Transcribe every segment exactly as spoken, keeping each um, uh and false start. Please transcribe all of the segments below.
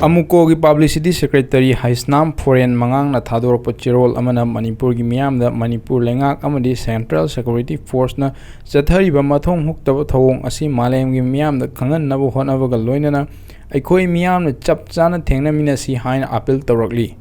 ꯑꯃꯨꯀꯣꯒꯤ publicity secretary Heisnam foreign ꯃꯉꯥꯡꯅ ꯊꯥꯗꯣꯔꯛꯄ ꯆꯦꯔꯣꯜ ꯑꯃꯅ ꯃꯅꯤꯄꯨꯔꯒꯤ ꯃꯤꯌꯥꯝꯗ ꯃꯅꯤꯄꯨꯔ ꯂꯩꯉꯥꯛ ꯑꯃꯗꯤ ꯁꯦꯟꯇ꯭ꯔꯦꯜ ꯁꯦꯀ꯭ꯌꯨꯔꯤꯇꯤ ꯐꯣꯔꯁꯅ ꯆꯠꯊꯔꯤꯕ ꯃꯊꯣꯡ ꯍꯨꯛꯇꯕ ꯊꯧꯑꯣꯡ ꯑꯁꯤ ꯃꯥꯂꯦꯝꯒꯤ ꯃꯤꯌꯥꯝꯗ ꯈꯪꯍꯟꯅꯕ ꯍꯣꯠꯅꯕꯒ ꯂꯣꯏꯅꯅ ꯑꯩꯈꯣꯏ ꯃꯤꯌꯥꯝꯅ ꯆꯞ ꯆꯥꯅ ꯊꯦꯡꯅꯃꯤꯟꯅꯁꯤ ꯍꯥꯏꯅ ꯑꯥꯄꯤꯜ ꯇꯧꯔꯛꯂꯤ꯫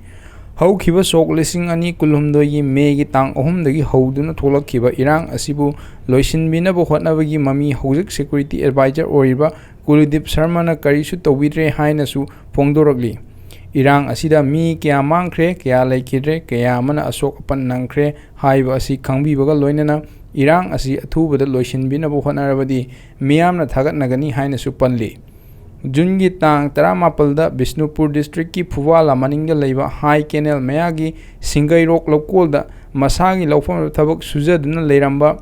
ꯍꯧꯈꯤꯕ ꯁꯣꯛ ꯂꯤꯁꯤꯡ ꯑꯅꯤ ꯀꯨꯟꯍꯨꯝꯗꯣꯏꯒꯤ ꯃꯦꯒꯤ ꯇꯥꯡ ꯑꯍꯨꯝꯗꯒꯤ ꯍꯧꯗꯨꯅ ꯊꯣꯛꯂꯛꯈꯤꯕ ꯏꯔꯥꯡ ꯑꯁꯤꯕꯨ ꯂꯣꯏꯁꯤꯟꯕꯤꯅꯕ ꯍꯣꯠꯅꯕꯒꯤ ꯃꯃꯤ ꯍꯧꯖꯤꯛ ꯁꯦꯀ꯭ꯌꯨꯔꯤꯇꯤ ꯑꯦꯗꯚꯥꯏꯖꯔ ꯑꯣꯏꯔꯤꯕ ꯀꯨꯜꯗꯤꯞ ꯁꯔꯃꯅ ꯀꯔꯤꯁꯨ ꯇꯧꯕꯤꯗ꯭ꯔꯦ ꯍꯥꯏꯅꯁꯨ ꯐꯣꯡꯗꯣꯔꯛꯂꯤ꯫ ꯏꯔꯥꯡ ꯑꯁꯤꯗ ꯃꯤ ꯀꯌꯥ ꯃꯥꯡꯈ꯭ꯔꯦ, ꯀꯌꯥ ꯂꯩꯈꯤꯗ꯭ꯔꯦ, ꯀꯌꯥ ꯑꯃꯅ ꯑꯁꯣꯛ ꯑꯄꯟ ꯅꯪꯈ꯭ꯔꯦ ꯍꯥꯏꯕ ꯑꯁꯤ ꯈꯪꯕꯤꯕꯒ ꯂꯣꯏꯅꯅ ꯏꯔꯥꯡ ꯑꯁꯤ ꯑꯊꯨꯕꯗ ꯂꯣꯏꯁꯤꯟꯕꯤꯅꯕ ꯍꯣꯠꯅꯔꯕꯗꯤ ꯃꯤꯌꯥꯝꯅ ꯊꯥꯒꯠꯅꯒꯅꯤ ꯍꯥꯏꯅꯁꯨ ꯄꯜꯂꯤ꯫ ꯖꯨꯟꯒꯤ ꯇꯥꯡ ꯇꯔꯥꯃꯥꯄꯜꯗ ꯕꯤꯁꯅꯨꯄꯨꯔ ꯗꯤꯁꯇ꯭ꯔꯤꯛꯀꯤ ꯐꯨꯋꯥꯂꯥ ꯃꯅꯤꯡꯗ ꯂꯩꯕ ꯍꯥꯏ ꯀꯦꯅꯦꯜ ꯃꯌꯥꯒꯤ ꯁꯤꯡꯒꯩꯔꯣꯛ ꯂꯧꯀꯣꯜꯗ ꯃꯁꯥꯒꯤ ꯂꯧꯐꯝꯗ ꯊꯕꯛ ꯁꯨꯖꯗꯨꯅ ꯂꯩꯔꯝꯕ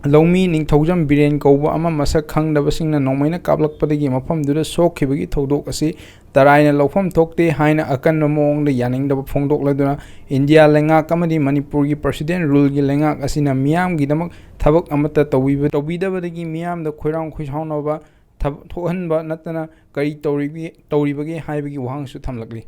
ꯂꯧꯃꯤ ꯅꯤꯡꯊꯧꯖꯝ ꯕꯤꯔꯦꯟ ꯀꯧꯕ ꯑꯃ ꯃꯁꯛ ꯈꯪꯗꯕꯁꯤꯡꯅ ꯅꯣꯡꯃꯩꯅ ꯀꯥꯞꯂꯛꯄꯗꯒꯤ ꯃꯐꯝꯗꯨꯗ ꯁꯣꯛꯈꯤꯕꯒꯤ ꯊꯧꯗꯣꯛ ꯑꯁꯤ ꯇꯔꯥꯏꯅ ꯂꯧꯐꯝ ꯊꯣꯛꯇꯦ ꯍꯥꯏꯅ ꯑꯀꯟꯕ ꯃꯑꯣꯡꯗ ꯌꯥꯅꯤꯡꯗꯕ ꯐꯣꯡꯗꯣꯛꯂꯗꯨꯅ ꯏꯟꯗꯤꯌꯥ ꯂꯩꯉꯥꯛ ꯑꯃꯗꯤ ꯃꯅꯤꯄꯨꯔꯒꯤ ꯄ꯭ꯔꯁꯤꯗꯦꯟ ꯔꯨꯜꯒꯤ ꯂꯩꯉꯥꯛ ꯑꯁꯤꯅ ꯃꯤꯌꯥꯝꯒꯤꯗꯃꯛ ꯊꯕꯛ ꯑꯃꯠꯇ ꯇꯧꯕꯤꯕ-, ꯇꯧꯕꯤꯗꯕꯗꯒꯤ ꯃꯤꯌꯥꯝꯗ ꯈꯣꯏꯔꯥꯡ ꯈꯣꯏꯁꯥꯎꯅꯕ ꯊꯕ-, ꯊꯣꯛꯍꯟꯕ ꯅꯠꯇꯅ ꯀꯔꯤ ꯇꯧꯔꯤꯕꯤ-, ꯇꯧꯔꯤꯕꯒꯦ ꯍꯥꯏꯕꯒꯤ ꯋꯥꯍꯪꯁꯨ ꯊꯝꯂꯛꯂꯤ꯫